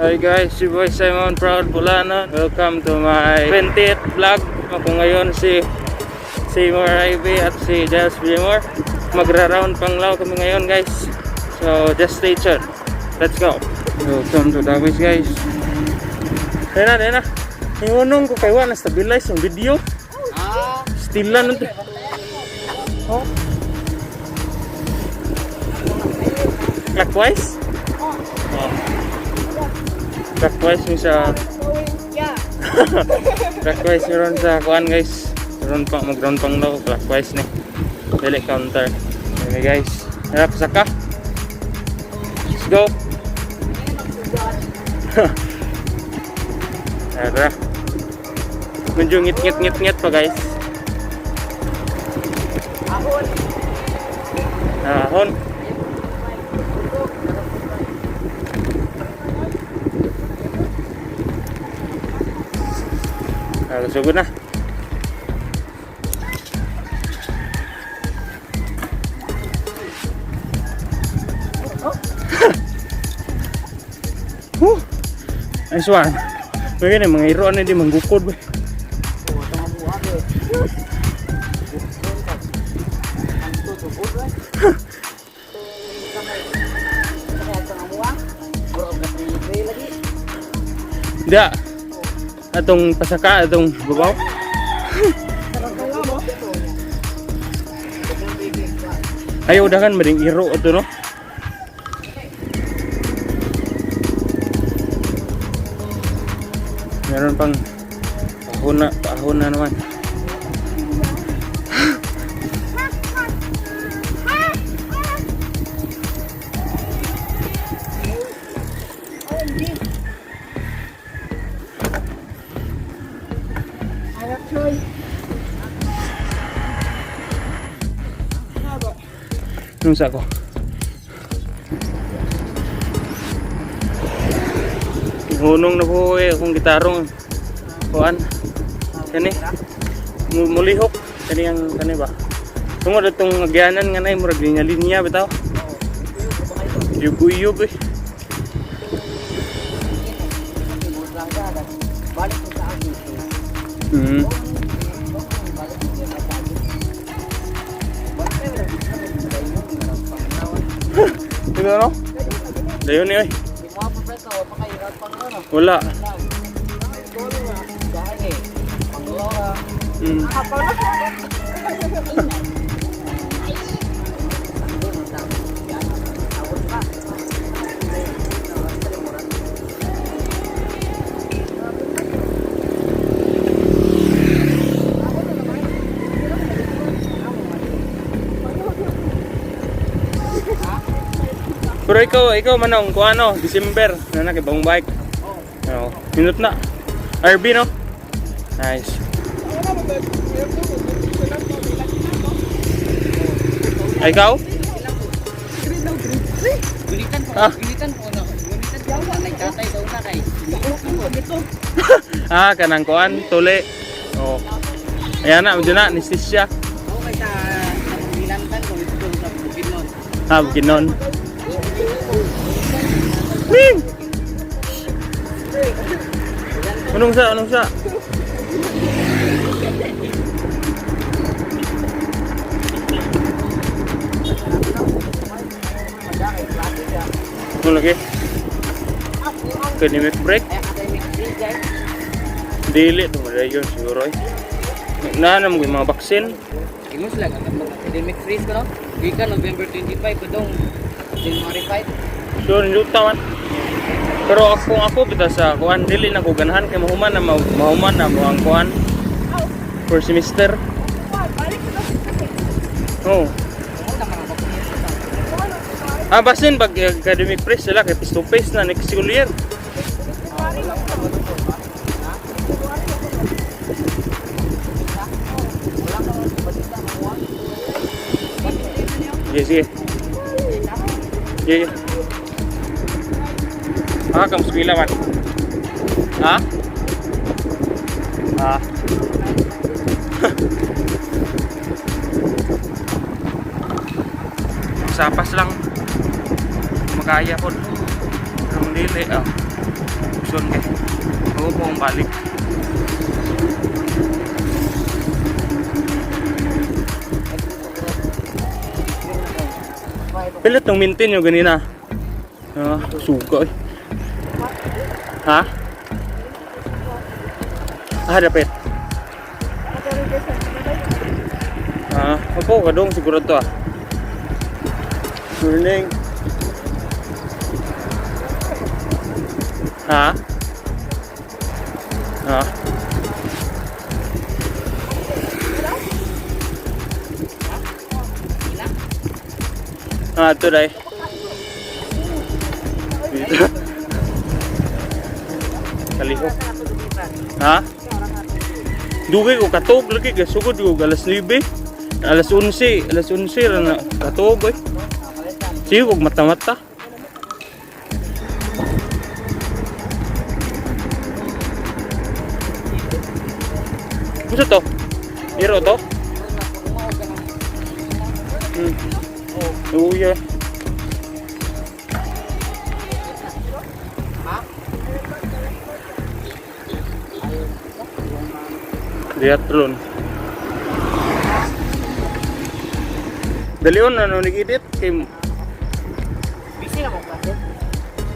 Hi guys, si Boy Simon Proud Bulanon. Welcome to my 20th vlog. Ako ngayon si Seymour Ivy at si Giles Villamor. Magra-round Panglao kami ngayon, guys. So just stay tuned. Let's go. Welcome to Dawis, guys. Ayun na, ayun na. Hingunong ko kay wa na stabilize yung video. Still lang nun. Oh. Clockwise? Oh. Clockwise mi sa clockwise ron sa kuan, guys. Ron pang mag round Panglao, clockwise ni. Dili counter. Okay, guys. Harap saka. Let's go. Tara. Medyo ngit ngit ngit ngit pa, guys. Ahon. Ahon. Ah, sugod na. Whew. Nice one. Bagay na mga iro na di manggukod ba. Oh, ito nga buha eh. Ang tutugod eh. Kaya ito nga buha. Murag na libre lagi. Da. Atong pasaka, atong babaw. Mo. Ayaw dagan mading iro ato, no. Meron pang paahon na naman. I have choice. Nung sa ko. Hunong na po eh, akong gitarong. Kuan. Kani. Mulihok. Kani ang kani ba? Tungod atong agyanan nga nay murag linya-linya bitaw. Yug-uyog eh. Balik ko sa akin. Balik ko sa akin. Balik ko sa Ito no? Dayon ni oy. Wala. Pero ikaw manong, kung ano, December, na nakibang bike. Oo. Minute na. RB, no? Nice. Ay, ikaw? Gulitan po, Ah. gulitan po no. Gulitan po na tatay daw na kay. Ah, kanang kuan, tuli. Oh. Ayan na, medyo na, nistis siya. Oo, kay sa bilantan ko dito sa Bukidnon. Ah, Bukidnon. Wing! Anong sa, anong sa? Ano lagi? Academic break? Ay, academic break guys. Dili, ito yun siguro eh. Naanam ko yung mga vaccine. Ingon sila kag academic freeze ko no. Gikan November 25 kadtong January 5. Sure, yuta man. Pero ako ako bitaw sa kuan, dili na ko ganahan kay mahuman na mahuman na mo ang kuan. First semester. Oh. Ah, basin pag academic freeze sila kay face to face na next school year. Sige, sige. Sige. Ah, kamu eskwela man. Ha? Ah. Sapas lang. Makaya po. Pero dili ah. Lugson kay. Ako po ang balik. Pilit nung maintain yung ganina. Ah, suka eh. Ha? Ah, dapat. Ah, opo, kadong siguro to ah. Morning. Ha? Ha? Ah, ito dai. Dito. Kalihok. Ha? Dugay ko katog lagi kay sugod ko alas 9. Alas 11, alas 11 ra na katog oy. Sige kog mata-mata. Unsa to? Iro to? Oh yeah. Triathlon. Dalion na no nag-edit kay Busy na mo klase.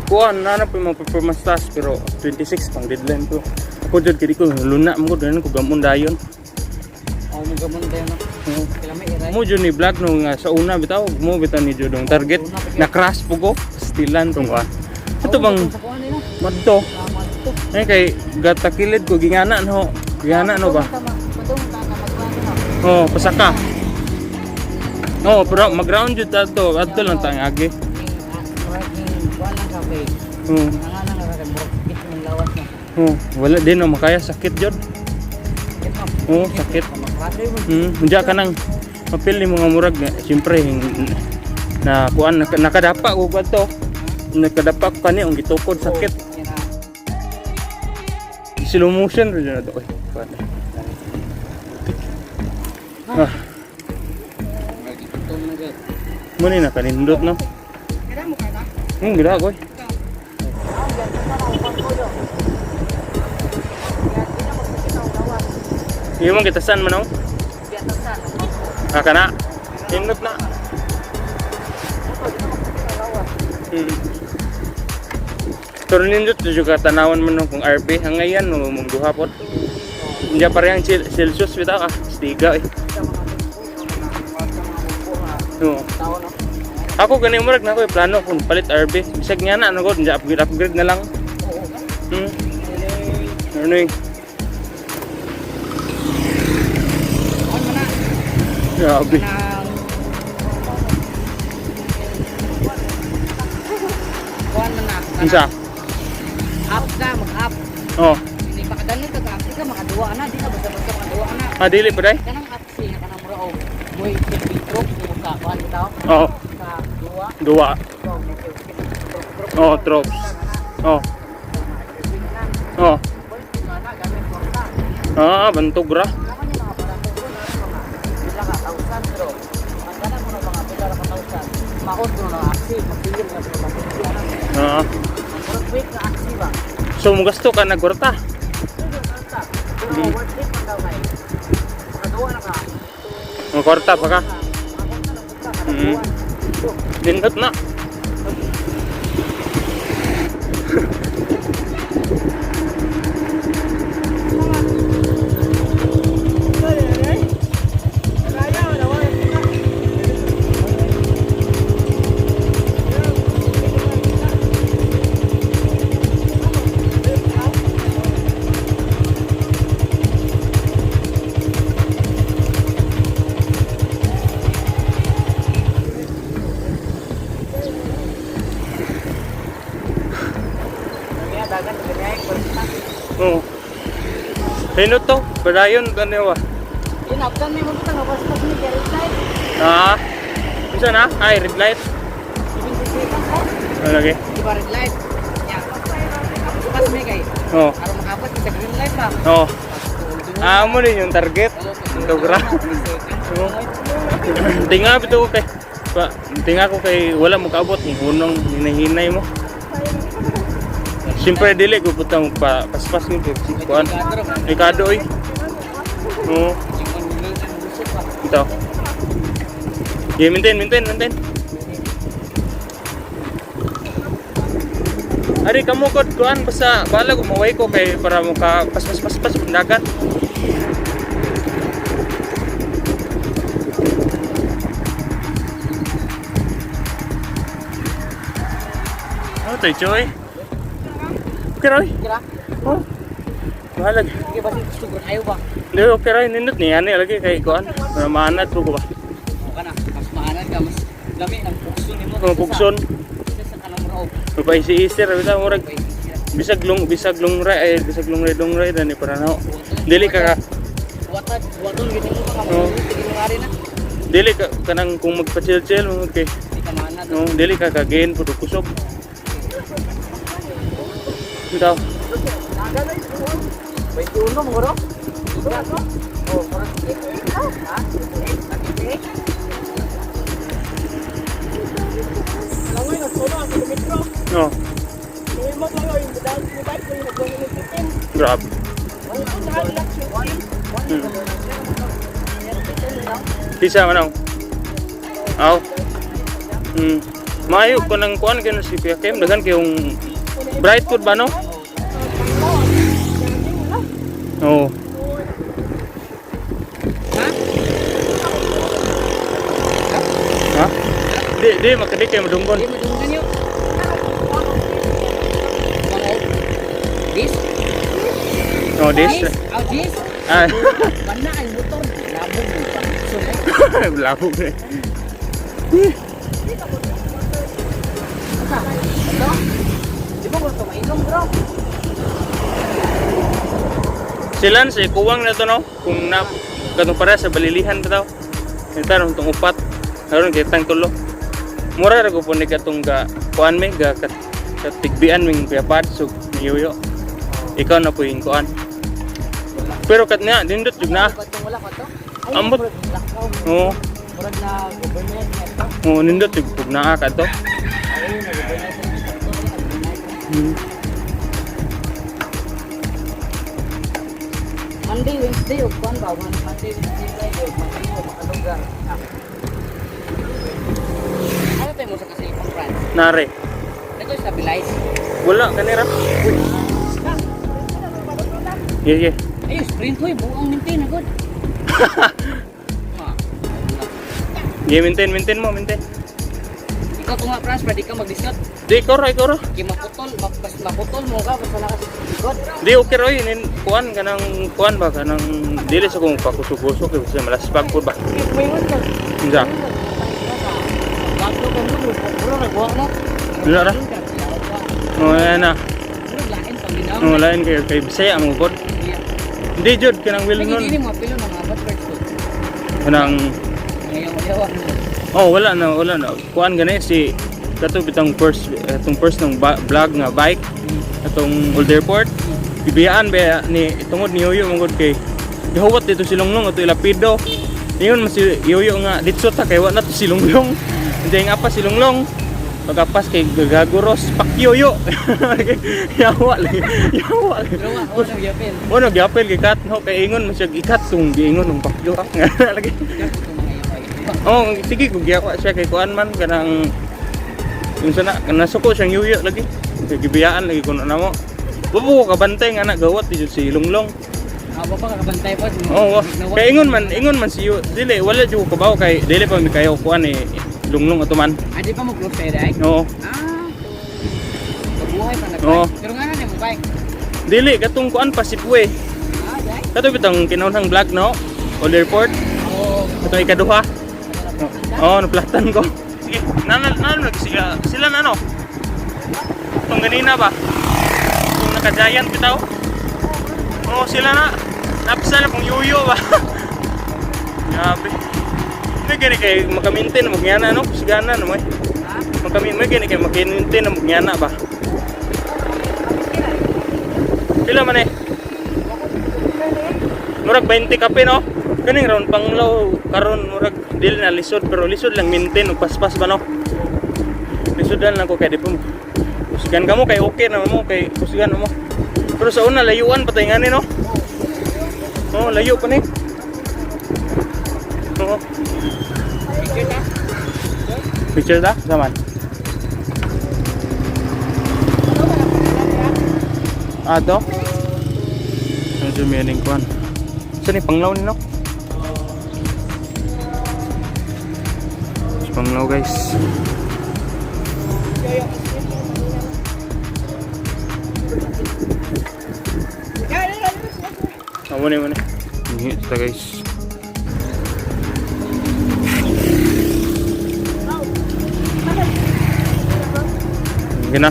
Kuan na na po yung mga performance task pero 26 pang deadline ko. Ako jud kay di ko luna mo ko ko gamon dayon. Oh, mo gamon tayo no. Oo. Kailan may iray. Mo jud ni vlog no nga sa una bitaw mo bitaw ni jud ang target na crash po ko stilan tong kuan. Ito bang Sa kuan nila. madto? Tama to. Eh kay gatakilid ko gingana no. Gingana no ba? Padung ta na magkuan no. Oh, pasaka. Oh, pero mag-round jud ta to. Adto lang ta ang agi. Ning ning kuan lang ka kay. Oh, Nga na nga kay murag sakit mong lawas no. oh, wala din no makaya sakit jud. Sakit no. Oh, sakit. Maklase mo. Diya ka nang mapili mga murag nga, siyempre na kuan nakadapa ko to. Nakadapa ko kani ang gitukod sakit. Kina Slow motion ra jud na to. Oy, kuan. Ah, murag na gud. mo ni nakanindot no. Gida ko. Eh. Iyo man kitasan man oh. Ah, kana. Nindot na. Pero nindot jud ka tanawan man no kung RB hangayan no mong duha pod. Hindi parehang Celsius bitaw ah, stiga eh. No. Tao no. Ako gani murag na ko eh, plano kung palit RB. Bisag nga na ano ko, upgrade upgrade na lang. Oo. Ano yung On mo na. Grabe. Nang kuan man na. Unsa? Up ka, mag-up. Oh. Hindi pa kadanit ka, up ka makaduwa na, di ka basta-basta makaduwa na. Ah, dili pa day? Kanang up si nga kanang mura og moy selfie troops mo ka kuan bitaw Oh, sa duwa. duwa. So, may selfie troops. Oh, troops. Oh. Oh. Ah, bantog ra. Ah. So mugasto ka nagwarta. Magkwarta pa ka. Nindot na. Oo. Nindot to. Padayon kaniwa. Ah. Unsa na? Ay, red light. Ano lagi? Di ba red light? Ya. Bukas may kay. Oh. Aron makapas sa green light ba? Oh. Ah, mo din yung target. Bantog ra. Tinga bitaw ko kay pa, tinga ko kay wala mo kaabot ni hunong hinahinay mo. Siyempre dili ko putang pa paspas ko kay si kuan. Delikado oy. Oo, Singon nila gusto pa. ito. Yeah, maintain, maintain, maintain. Ari kamo kod kuan basta bahala ko maway ko kay para mo ka paspas paspas dagat. Oh, tayo Choy. Okay ra, oy. Kira. Oh. Bahala. Sige ba siguro ayo ba? Hindi, okay ra nindot niya ani lagi kay kuan. Para maanad po ko ba. O ka na, mas maanad ka, mas lami ng pugson nimo. Mga pugson. Kaysa sa kanang roog. Mapa-easy ra bitaw murag bisag long ride ay bisag long ride ani para na. Dili ka Watad, waton gid mo ka Oo. mo ari na. Dili ka kanang kung magpa-chill-chill mo kay Di ka maanad. no, dili ka ka gain pud kusog. Bitaw. 21 mo ro? Oh, murag ha? No. Grabe. Tisa man ang. Aw. Maayo ko nang kuan kay si Kuya Kim daghan kayong bright food ba no? Oo. Ha? Ha? Di di makadi kay madunggon. Di madunggan yo. Mga This? No, this. Oh, this? Ah. Bana ay motor. Labog mo. So, Labog na. asa? Ito? Di ba ko mainom bro? Si Lance, eh, kuwang na to no? Kung na, katong para sa balilihan pa daw. Ito ron itong upat. Karon kay tang tulo. Mura ra ko po ni katong ga kuan mi ga kat, katigbian ming Kuya Pads ug niyuyo. Ikaw na po yung kuan. Pero kat niya, dindot jud na. Katong wala ka to? Ay, Ambot. murag lakaw. Oo. Murag na government na ito. Oo, nindot jud pug naa ka to. Ay, na government na ito. Monday, Wednesday, o kuan ba? Monday, Wednesday, Friday, o Monday, o makalugar. Ah. Ano tayo mo sa kasilipang France? Nare. Ito stabilize. Wala kanira. Uy. Yeah. Ay, sprint hoy, buong maintain agad. Ma. Yeah, maintain, maintain mo, maintain. Ikaw kung nga France, pwede ka mag-discount. Di, ikaw ra, ikaw ra. Kay maputol, maputol mo ka basta naka likod. Di okay ra yun, kuan kanang kuan ba kanang dili sa kung pakusog-usog kay basta malaspag pud ba. Kay puingon ka. Unsa? Bago ka mo, bro, nagbuha na. Wala ra. Oh, ayan na. Bro, lain pang ginawa. Oh, lain kayo kay Bisaya mo pod. Hindi jud kanang will Lagi nun. dili mo pilo ng abat first ko. Kanang Ngayon wala. oh wala na wala na. Kuan gani si kato bitang first atong first ng vlog nga bike atong Old Airport. Ibiyaan ba ni tungod ni Yoyo mangod kay gihuwat dito si Lunglong ato ilapido. Ingon man si Yoyo nga ditso ta kay wa na to si Lunglong. Hindi nga pa si Lunglong. Pagapas kay gagaguros pakyoyo. Yawa lagi. Yawa lagi. Pero wa wala gyapin. Bueno, gyapel gikat no kay ingon man siya gikat tung giingon ng pakyo. Lagi. Oh, sige kung giyawa siya kay kuan man kanang yung sana nasuko siyang yuyo lagi. Kay gibiyaan lagi kuno namo. Bubo ko kabantay nga na gawat di jud si Lunglong. Aba pa kakabantay pa. Oh, kay ingon man si Yu, dili wala jud ko kabaw kay dili pa mi kayo kuan eh Lunglong ato man. Adi pa mo close tayo dai. Oo. Ah. Kabuhay pa nag Oo. Pero nga na mo bike. Dili katong kuan pa si Pue. Ah, dai. Kato bitang kinaunhang vlog no. Old Airport. Oo. Katong ikaduha. Oo, oh, naplatan ko. Sige, nanan nanan sila sila na no. Itong ganina ba? Itong naka-giant bitaw. Oo, sila na. Napisa na kung yuyo ba. Grabe. May gani kay makamintin mo gyana no, sigana no eh. Makamin may gani kay makamintin mo gyana ba. Pila man eh? Murag 20 kape no. Kaning round panglaw karon murag dili na lisod pero lisod lang maintain og paspas ba no. Lisod lang ko kay di pa mo. Kusgan ka mo kay okay na mo kay kusgan mo. Pero sa una layuan patay nga ni no. Oh, layo pa ni. Oo. Picture na. Picture ta? Zaman. Ato? Ano siya may aning kuan? Saan ni panglaw ni no? Sa panglaw, guys. Amo ni mo ni. Hingit ta, guys. Gina.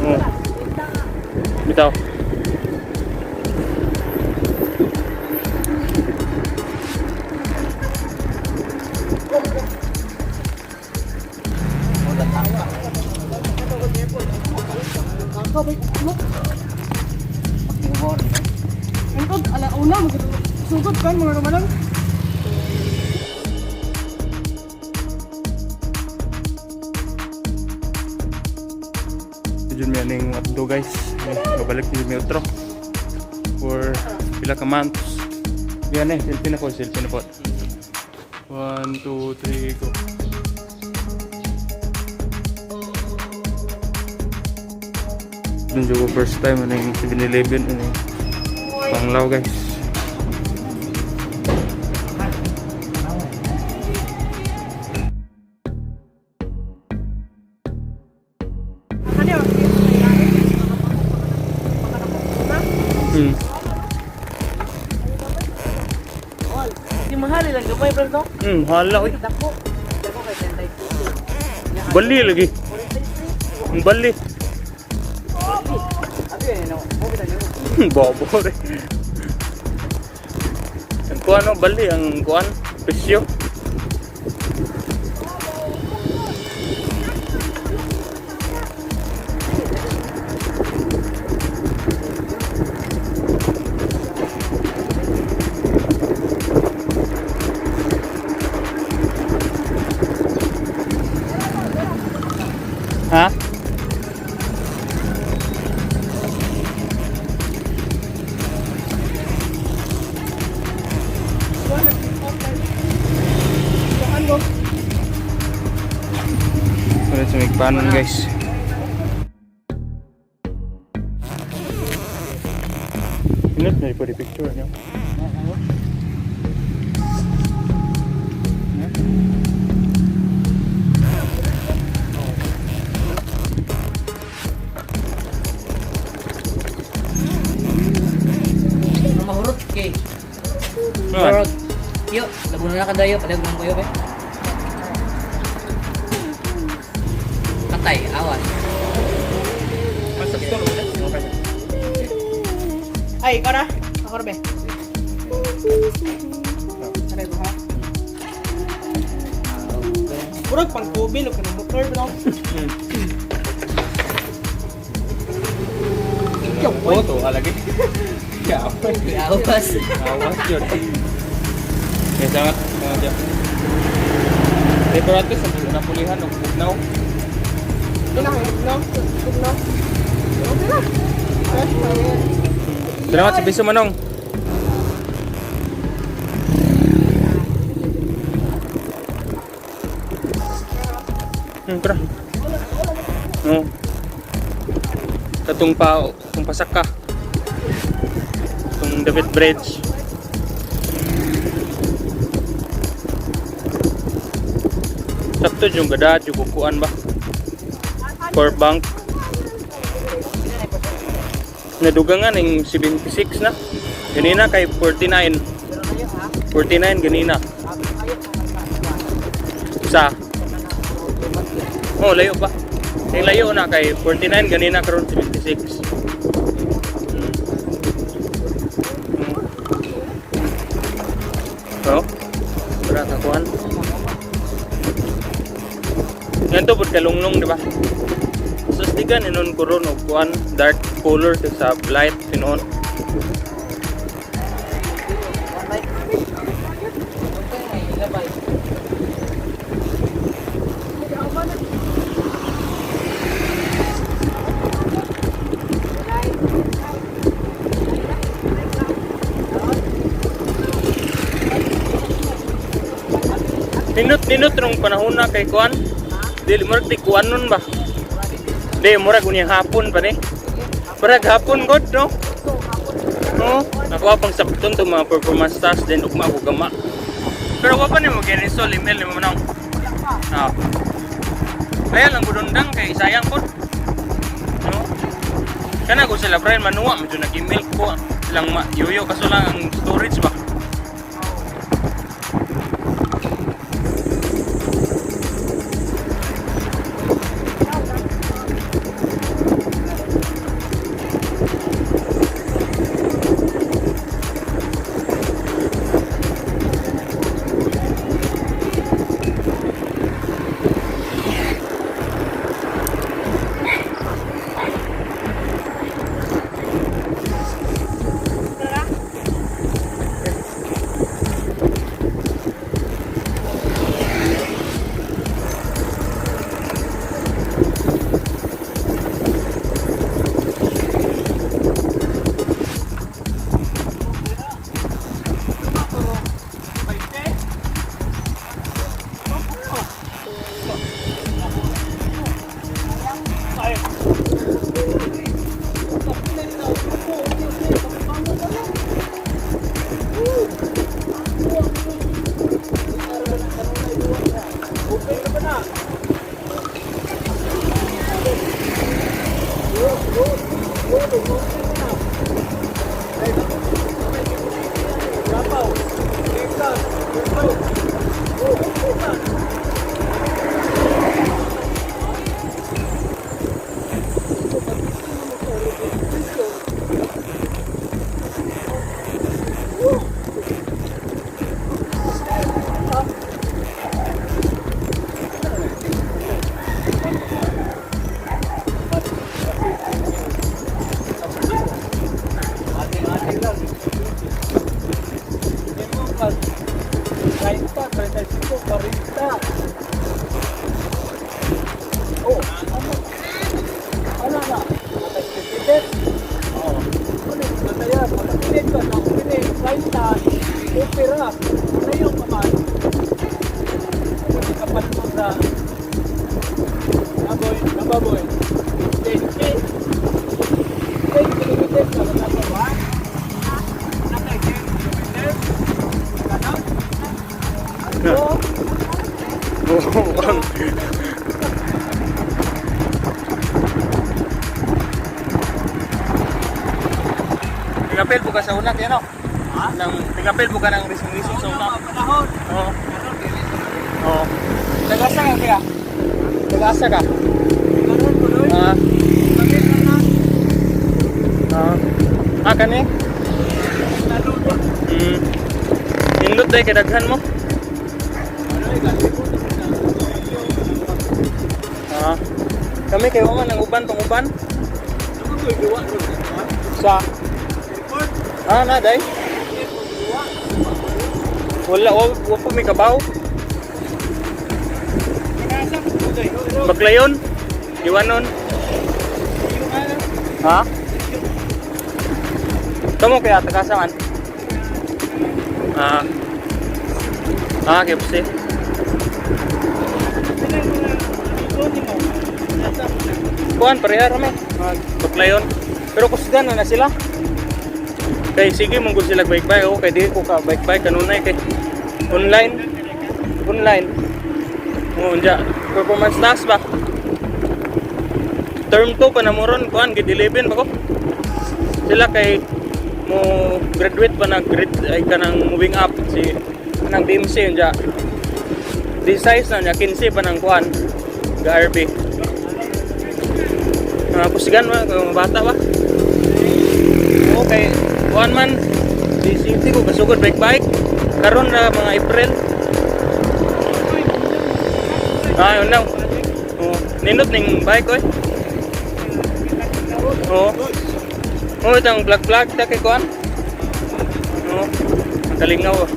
Oh. Bitaw. Angkod, ala una, sugod kan mga kamalang. Medyo may aning adto, guys. Eh, babalik din may otro. For pila ka months. Yan eh, selfie na po, selfie na po. 1, 2, 3, go. Dun ko first time ano yung 7-Eleven ano yung Panglaw, guys. Di mahal lang gamay bro no. Hala oy. Dako. Dako kay 32. Bali lagi. Ang bali. Abi no. Mo bitan nimo. Bobo re. Ang kuan no, bali ang kuan, presyo. Ha? Ulit sa migpanon, guys. Ingat na ipari picture niyo. Mahurot kay. Ano? Mahurot. Yo, labunan na kadayo, palag mo kayo be. Patay, awas. Ay, ikaw na. Ako rin, be. Aray ba, ha? Murag pang kubi, no, kanang motor, no? Oh, to alagi. Ya, apa? Awas. Awas yun. Okay, sangat. Sangat ya. Decorative sa napulihan og bugnaw. Ito na, no? No? Okay na. Fresh pa rin. Salamat sa piso manong. Tara. No. Katong pa, katong pasaka. Katong David Bridge. Sakto yung gada, yung kukuan ba? Core bank. Nadugangan yung 76 na. Ganina kay 49. 49 ganina. Sa. Oh, layo pa. Yung layo na kay 49 ganina karon 76. Oh. Wala ka kuan. Ganito pud kalunglong, di ba? Sus, Tigan inon ko ron og kuan dark color sa light tinuon. One light. Okay, may ilabay. Nindot nindot rong panahon na kay kuan. Dili murag di kuan nun ba? Di murag unyang hapon pa ni. Murag hapon god no. No, ako pang sakton to mga performance task then ugma ko gama. Pero wa pa ni mo install email ni mo nang. Ah. Kaya lang gudundang kay sayang pod. No? Kana ko sila Brian manuwa medyo nag-email ko silang ma yoyo kaso lang ang storage ba. Ate lang. Hindi mo pag 30, 35, 40. Oh, ano? Ano na? Matay 50? Oo. Ano yung matayan? Matapilit ka. Matapilit. 30. Opera. Ano yung kaman? Ano ka pa naman sa Naboy, nababoy. 10K. 10 kilometers ka. Nakatawa. Natay 10 kilometers. Kanaw. No. Tingapil po ka sa una kaya no? Ha? Nang tingapil po ka ng rising-rising sa una. Panahon. Oo. Oo. Tagasa ka kaya? Tagasa ka? Karon ko doy. Ah. Bakit na Ah. Ah, kani? Naluto. Nindot day kay daghan mo. Ano ay galibot na. Ah. Kami kay wa man ang uban tong uban. Ano ko duwa ro? Sa Report. ah na day. Duwa. Wala wa, wa po may kabaw. Nasa ko doy. Baklayon. Iwanon. Ha? Kamu kaya tagasa man? Ah. Ah, KFC. Kuan pareha rame. Baklayon. Pero kusgan na na sila. Kay sige mong gud sila bike bike ako kay di ko ka bike bike kanunay kay online online. Oo, unja. Performance task ba? Term 2 pa na mo ron kuan grade 11 pa ko. Sila kay mo graduate pa na grade ay kanang moving up si kanang DMC unja. Di size na niya 15 pa ng kuan ga RB. Ah, kusgan ba kung bata ba? Okay, kuan man DCT ko kasugod bike bike karon na mga April. Ah, yun lang. Oh, nindot ning bike oy. Oo. Oh, itang vlog-vlog ta kay kuan. Oo. Ang kalingaw. Oh.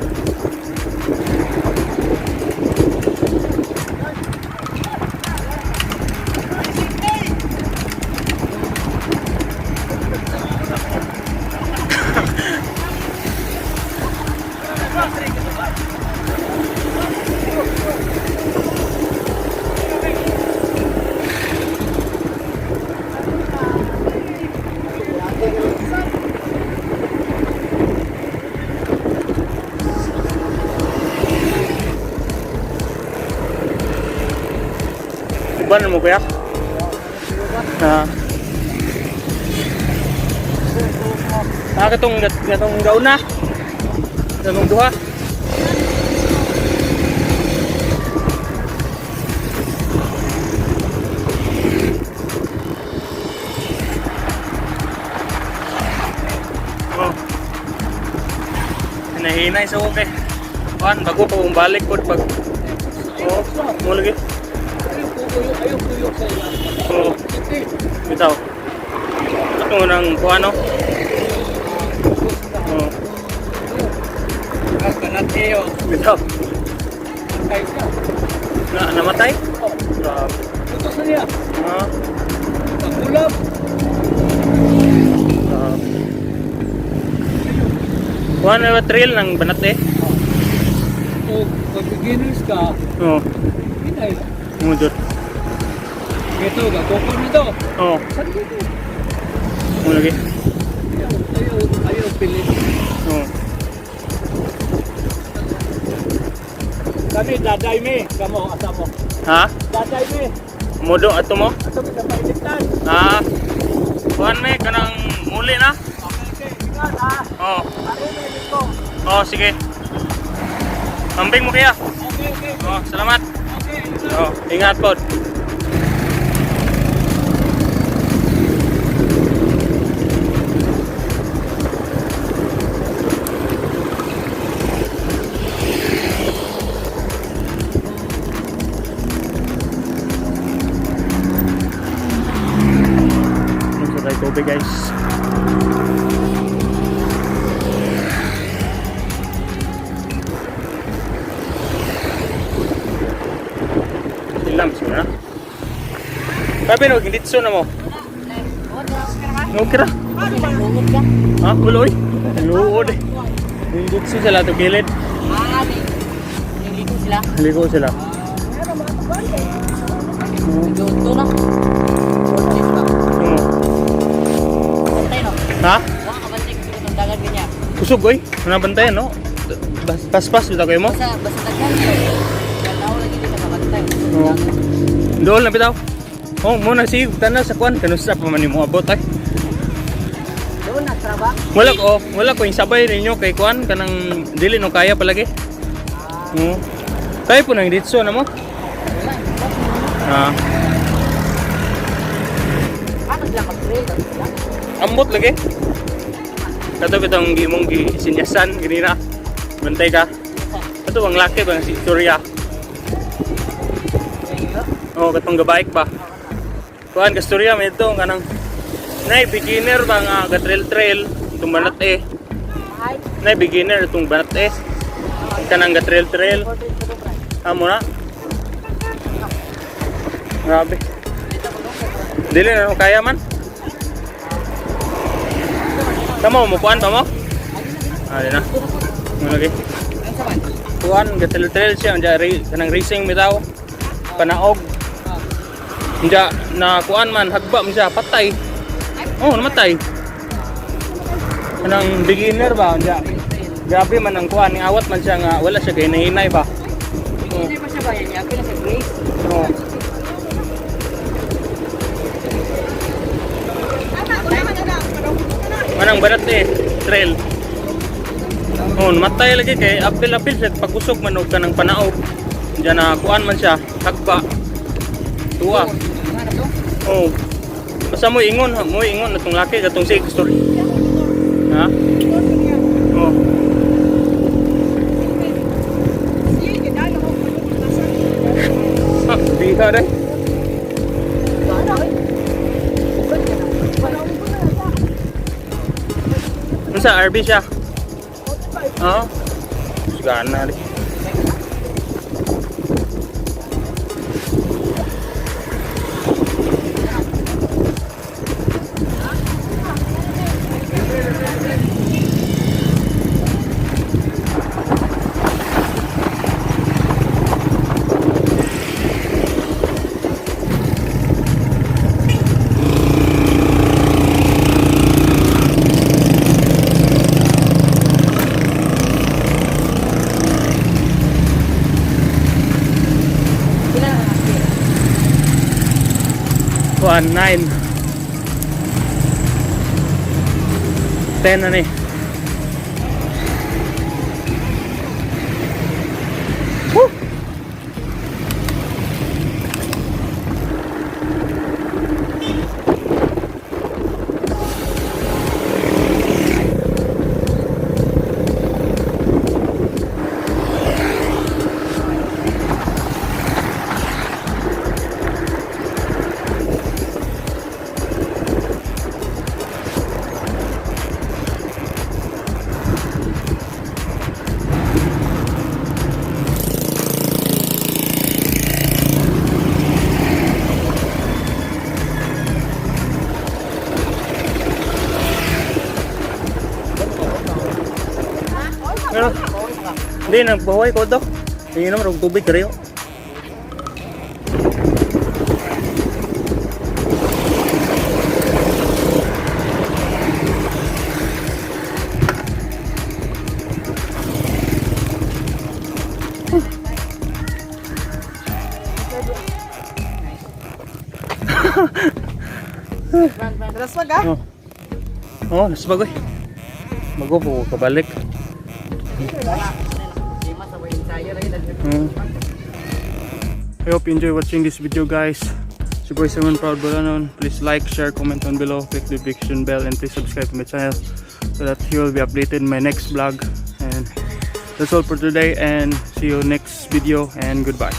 Uban mo kuya? Ah. Ah, katong katong gauna. Katong duha. Oh. Hinahinay sa okay. Kuan, bago pa balik ko pag. Oh, mo lagi. Ayaw kuyo, ayaw kuyo sa ilang. Oo. Bitaw. Ito nang kuan no. Oh, Kanateo. bitaw. Kayo siya. Na namatay? Oh, Grabe. ito sa niya. Ah. Pagulap. Grabe. Kuan na ba trail ng banat eh? O pag beginners ka, Oo. hinay. Oh, jud. Ito, gagoko na to. Oo. Saan dito? Mo lagi. Ayaw, ayaw, ayaw pilit. Oo. Kami, daday mi. Kamo, asa mo. Ha? Daday mi. Modo ato mo? Ato mi sa pailitan. Ah. Kuan may kanang muli na? Okay, okay. Ingat ha. Oo. Ako may ko. Oo, sige. Ambing mo kaya. Okay, okay. Oo, salamat. Okay, ingat. Oo, ingat po. Nasa tayo tubig, guys. Ilam sila na. Kabi no, ginditso na mo. Okay ra. Lungod ka. Ha? Ulo oy. Luod eh. Ginditso sila to gilid. Ah, liko sila. Ligo sila. Ito na. Bantay Oo. no. Ha? Wala ka bantay kasi itong dagat ganyan. Kusog oy. Nabantayan no. Paspas bitaw kayo mo. Basta basta daghan. Kaya tao lagi dito ka bantay. Oo. Dool na bitaw. Oh, mo na si tanan sa kuan kanusa pa man nimo abot ay. Doon na traba. Wala ko yung sabay ninyo kay kuan kanang dili no kaya palagi. Oo. Kaya po nang ditso na mo. Ah, Ano sila mag-trail? Sila? Ambot lagi. Kato bitong gimong gi sinyasan ganina. Bantay ka. Kato bang laki bang si Surya. Oh, katong gabike ba. Kuan ka Surya may ito kanang nay beginner ba nga ga trail trail itong banat eh. Ay, Nay beginner itong banat eh. Kanang ga trail trail. portrait ko doon, Brad. Amo na. Grabe. Dito ko doon. Dili na no kaya man. Tamo mo kuan pa mo? Ah, di na. Mo lagi. Ano sa man? Kuan ga trail trail siya anja kanang racing bitaw. Panaog. Anja na kuan man hagba man siya patay. Oh, namatay. Kanang beginner ba anja. Grabe man ang kuan ni awat man siya nga wala siya ginahinay ba. Beginner pa siya ba yan? Yapil na sa Grace. Oh. Manang banat eh, trail. Oh, namatay lagi kay apil-apil siya pagusog man og kanang panaog. Diyan na kuan man siya, hagba. Tuwa. Ano to? Oh. Basta mo ingon, ha, mo ingon atong laki katong si story. Ha? Oh. Ha, biha dai. Ano? Ugat ka na. Asa RB siya? 45. Oo. Gana rin. Pila na ang 1, 9. 10 na ni. Woo! Pero, hindi, nagbahuay ko daw. Hindi naman, huwag tubig, kareyo. Raswag ah. Oh. Oh, nas bagoy. Bago po kabalik. I hope you enjoy watching this video, guys. It's your boy Simon Proud Bolanon. Please like, share, comment down below, click the notification bell, and please subscribe to my channel so that you will be updated in my next vlog. And that's all for today, and see you next video, and goodbye.